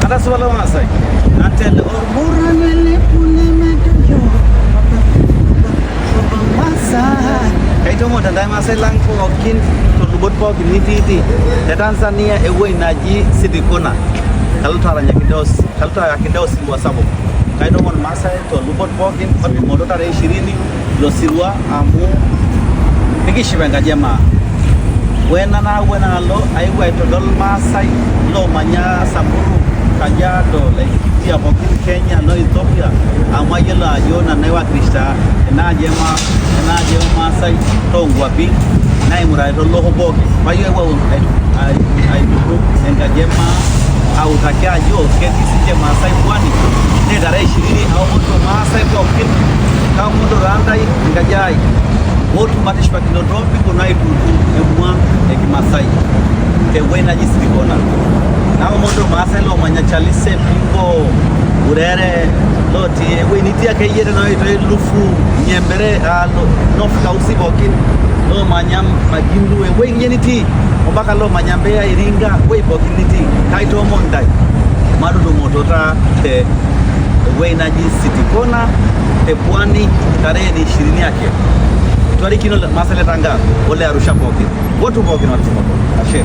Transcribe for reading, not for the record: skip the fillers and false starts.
Atasipa Loomaasai natele ormurani kaitoomon tentai Maasai lang pookin tolubot pookin nitiiti te Tanzania ewuei naji City Corner kaloito aranyaki kaloito ayaki Deo osirua sapuk. Kaitoomon Irmaasai tolubot pookin matutumoto tarehe 20 ilo sirua amu nikishipa enkaji e maa. Ore ena nayawua enaalo aewuo aitodol Irmaasai loomanya Samburu, Kajiado, Laikipia pookin Kenya no Ethiopia amu ayiolo ajo nanu naiwakilisha enaaji e maa enaaji oormaasai toonkuapi naing'urari tolosho pookin. Payieu aiturrur enkaji e maa autaki ajo ketii sinche Maasai pwani naa tarehe 20 aomonito Irmaasai pookin kaomonito taa ntae enkaji ai ootu matishipakinoto pikiponu aitutu emua e Kimaasai tewuei naji Sirikona. Naomonito Irmaasai loomanya Chalise, Pingo, Urere lotii ewuei nitii akeyie tena oitoi Lufu, Nyembere, North Kausi pookin loomanya Magindu ewuei akeyie nitii ompaka loomanya Mbeya, Iringa ewuei pookin nitii kaitoomon intae matutumoto taa te ewuei naji City Corner te Pwani tarehe ni 20 ake. Etuarikino Irmaasai le Tanga ole Arusha pookin. Watu pookin matutumoto. Ashe.